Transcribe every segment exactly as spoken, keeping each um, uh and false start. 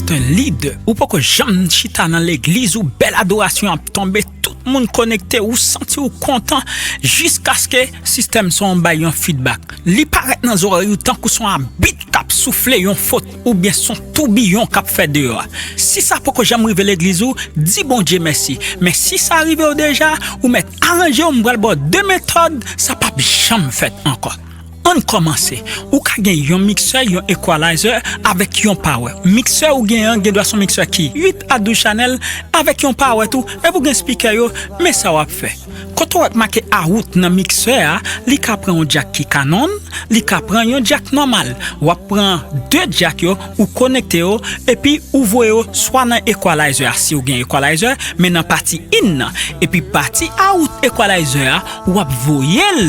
Te lide, ou poko janm chita nan legliz ou, bèl adorasyon ap tonbe, tout moun konekte, ou santi w kontan, jiskaske sistèm son an bay yon feedback. Li parèt nan zòrèy ou tankou son abit k ap soufle yon fot oubyen son toubiyon k ap fè deyò a. Si sa poko janm rive legliz ou, di Bondye mèsi. Men si sa rive w deja, ou mèt aranje w, m pral ba w de metòd, sa p ap janm fèt ankò. Ann kòmanse. Ou ka gen yon miksè, yon equalizer avèk yon power. Miksè ou gen an gen dwa se yon miksè ki uit a douz chanèl avèk yon power tou, epi ou gen spikè yo, men sa w ap fè. Kote w wè k make out nan miksè a, li ka pran yon jack ki Canon, li ka pran yon jack nòmal. W ap pran de jack yo, ou konekte yo, epi ou voye yo swa nan equalizer a, si w gen equalizer, men nan pati in nan. Epi pati out equalizer a, w ap voye l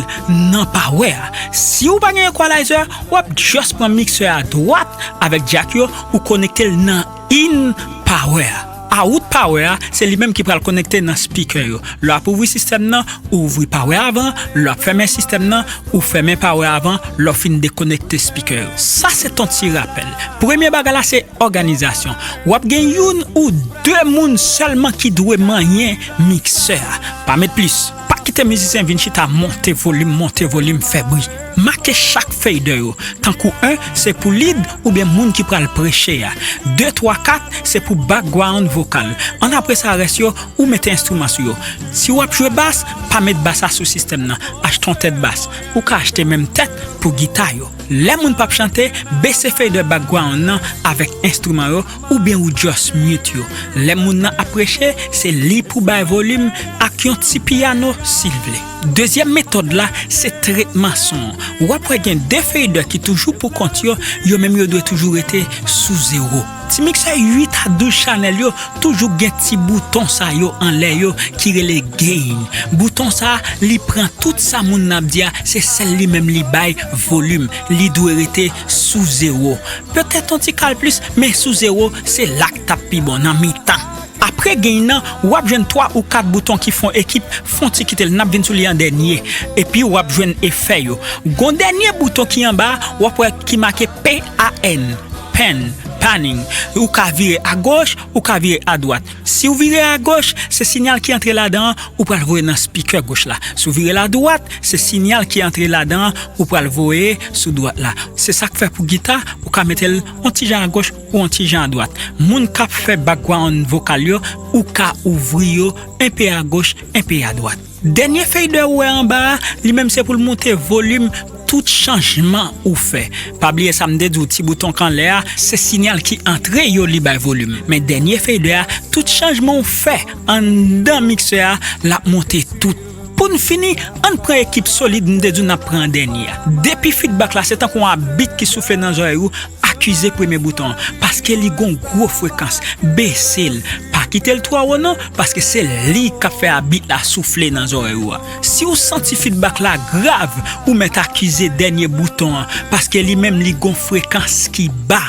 nan power a. Si w pa gen equalizer, w ap just pran miksè a dwat avèk jack yo, ou konekte l nan in power a. Out power a, se li menm ki pral konekte nan spikè yo. Lè w ap ouvri sistèm nan, ou ouvri power avan, lè w ap fèmen sistèm nan, ou fèmen power avan, lè w fin dekonekte spikè yo. Sa se ton ti rapèl. Premye bagay la se òganizasyon. W ap gen youn ou de moun sèlman ki dwe manyen miksè a. Pa met plis. Pa kite mizisyen vin chita monte volim, monte volim, fè bri. Make chak fader yo. Tankou en, se pou lead oubyen moun ki pral preche a. De, twa, kat, se pou background vokal. Annapre sa, rès yo, ou mete enstriman sou yo. Si w ap jwe bas, pa met bas la sou sistèm nan. Achte yon tèt bas. Ou ka achte menm tèt pou gita yo. Lè moun p ap chante, bese fader background nan avèk enstriman yo, oubyen ou just mute yo. Lè moun nan ap preche, se li pou bay volim ak yon ti piyano, si l vle. Dezyèm metòd la, se tretman son an. W ap wè gen de fader ki toujou pou kont yo, yo menm yo dwe toujou rete sou zewo. Ti miksè uit a douz chanèl yo toujou gen ti bouton sa yo anlè yo ki rele gain. Bouton sa, li pran tout sa moun nan ap di a, se sèl li menm li bay volim. Li dwe rete sou zewo. Petèt yon ti kal plis, men sou zewo, se la k t ap pi bon, nan mitan. Apre gain nan, w ap jwenn twa ou kat bouton ki fè yon ekip, fè yon ti kite l, n ap vin sou li an dènye. Epi w ap jwenn efè yo. Gon dènye bouton ki anba a, w ap wè ki make P A N, pan, panning. Ou ka vire agoch, ou ka vire adwat. Si w vire agoch, se siyal ki antre ladan an, ou pral voye nan spikè goch la. Si w vire l adwat, se siyal ki antre ladan an, ou pral voye sou dwat la. Se sa k fè pou gita, ou ka mete l yon ti jan agoch ou yon ti jan adwat. Moun k ap fè background vokal yo, ou ka ouvri yo enpe agoch, enpe adwat. Dènye fader ou wè anba a, li menm se pou l monte volim tout chanjman ou fè. Pa bliye sa m te di w, ti bouton k anlè a, se siyal ki antre yo li bay volim. Men dènye fader a, tout chanjman w fè anndan miksè a, l ap monte tout. Pou n fini, ann pran ekip solid m te di w n ap pran an dènye a. Depi feedback la, se tankou yon abit ki soufle nan zòrèy ou, akize premye bouton an, paske li gon gwo frekans. Bese l. Pa kite l twò wo non, paske se li k ap fè abit la soufle nan zòrèy ou a. Si w santi feedback la grav, ou mèt akize dènye bouton an, paske li menm li gon frekans ki ba.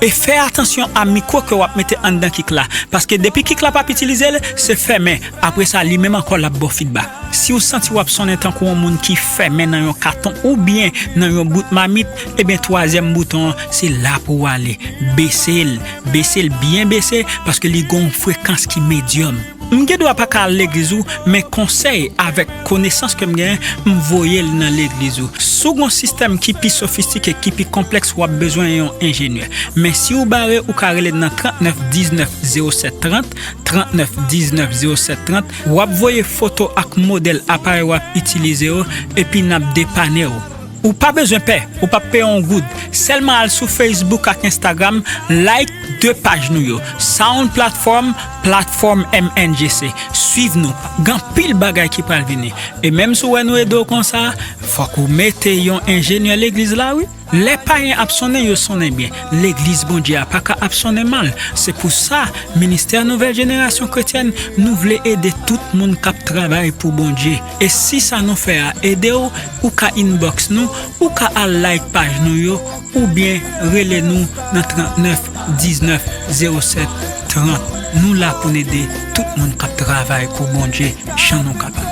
E fè atansyon a mikwo ke w ap mete anndan kik la, paske depi kik la p ap itilize l, se fèmen. Apre sa, li menm ankò l ap ba w feedback. Si w santi w ap sonnen tankou yon moun ki fèmen nan yon katon oubyen nan yon bout mamit, ebyen twazyèm bouton an, se la pou w ale. Bese l, bese l byen bese, paske li gon frekans ki medyòm. M gen dwa pa ka al legliz ou, men konsèy avèk konesans ke m genyen, m voye l nan legliz ou. Si w gon sistèm ki pi sofistike, ki pi konplèks, w ap bezwen yon enjenyè. Men si w bare, ou ka rele n nan trannèf diznèf zewo sèt trant, trannèf diznèf zewo sèt trant. W ap voye foto ak modèl aparèy w ap itilize yo, epi n ap depane w. Ou pa bezwen pè, ou p ap peye yon goud. Sèlman al sou Facebook ak Instagram, like de paj nou yo. Sound Platform, platfòm M N G C. Swiv nou. Gen anpil bagay ki pral vini. E menm si w wè nou ede w konsa, fòk ou mete yon enjenyè legliz la, wi. Lè payen ap sonnen, yo sonnen byen. Legliz Bondye a pa ka ap sonnen mal. Se pou sa, Ministè Nouvèl Jenerasyon Kretyèn, nou vle ede tout moun k ap travay pou Bondye. E si sa nou fè a ede w, ou ka inbox nou, ou ka al like paj nou yo, oubyen rele nou nan trannèf diznèf zewo sèt trant. Nou la pou n ede tout moun k ap travay pou Bondye, jan nou kapab.